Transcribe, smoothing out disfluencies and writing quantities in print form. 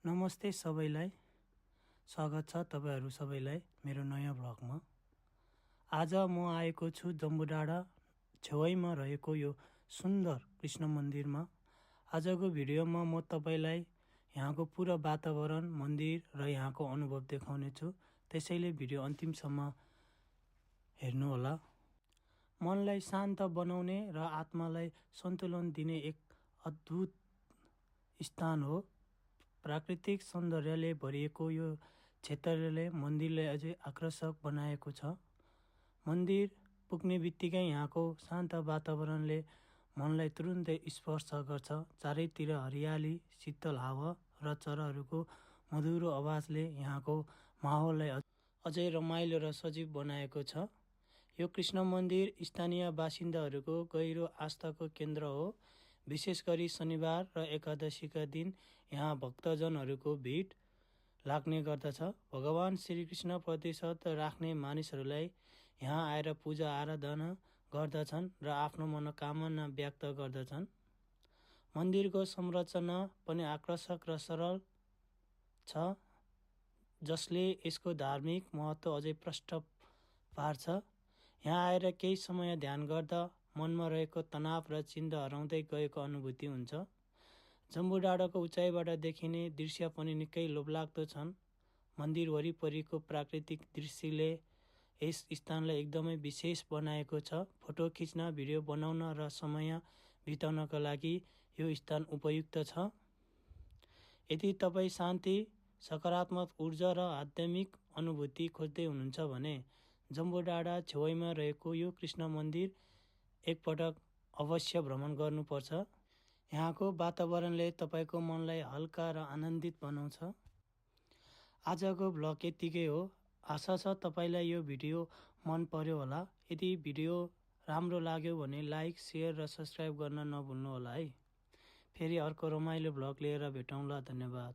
नमस्ते सबैलाई, स्वागत छ तपाईहरू सबैलाई मेरो नयाँ भ्लगमा। आज म आएको छु जम्बुडाँडा छेउमा रहेको यो सुन्दर कृष्ण मन्दिरमा। आजको भिडियोमा म तपाईलाई यहाँको पुरा वातावरण, मन्दिर र यहाँको अनुभव देखाउने छु। त्यसैले भिडियो अन्तिमसम्म हेर्नुहोला। मनलाई शान्त बनाउने र आत्मालाई सन्तुलन दिने एक अद्भुत स्थान हो। प्राकृतिक सौन्दर्यले भरिएको यो क्षेत्रले मन्दिरलाई अझै आकर्षक बनाएको छ। मन्दिर पुग्ने बित्तिकै यहाँको शान्त वातावरणले मनलाई तुरुन्तै स्पर्श गर्छ। चारैतिर हरियाली, शीतल हावा र चराहरूको मधुरो आवाजले यहाँको माहौललाई अझै रमाइलो र सजीव बनाएको छ। यो कृष्ण मन्दिर स्थानीय बासिन्दाहरूको गहिरो आस्थाको केन्द्र हो। विशेष गरी शनिबार र एकादशीका दिन यहाँ भक्तजनहरूको भिड लाग्ने गर्दछ। भगवान श्रीकृष्ण प्रति श्रद्धा राख्ने मानिसहरूलाई यहाँ आएर पूजा आराधना गर्दछन् र आफ्नो मनोकामना व्यक्त गर्दछन्। मन्दिरको संरचना पनि आकर्षक र सरल छ, जसले यसको धार्मिक महत्त्व अझै प्रष्ट पार्छ। यहाँ आएर केही समय ध्यान गर्दा मनमा रहेको तनाव र चिन्ता हराउँदै गएको अनुभूति हुन्छ। जम्बुडाँडाको उचाइबाट देखिने दृश्य पनि निकै लोभलाग्दो छन्। मन्दिर वरिपरिको प्राकृतिक दृश्यले यस स्थानलाई एकदमै विशेष बनाएको छ। फोटो खिच्न, भिडियो बनाउन र समय बिताउनका लागि यो स्थान उपयुक्त छ। यदि तपाईँ शान्ति, सकारात्मक ऊर्जा र आध्यात्मिक अनुभूति खोज्दै हुनुहुन्छ भने जम्बुडाँडा छेउमा रहेको यो कृष्ण मन्दिर एकपटक अवश्य भ्रमण गर्नुपर्छ। यहाँको वातावरणले तपाईँको मनलाई हल्का र आनन्दित बनाउँछ। आजको भ्लग यतिकै हो। आशा छ तपाईँलाई यो भिडियो मन पर्यो होला। यदि भिडियो राम्रो लाग्यो भने लाइक, सेयर र सब्सक्राइब गर्न नभुल्नुहोला है। फेरि अर्को रमाइलो भ्लग लिएर भेटौँला। धन्यवाद।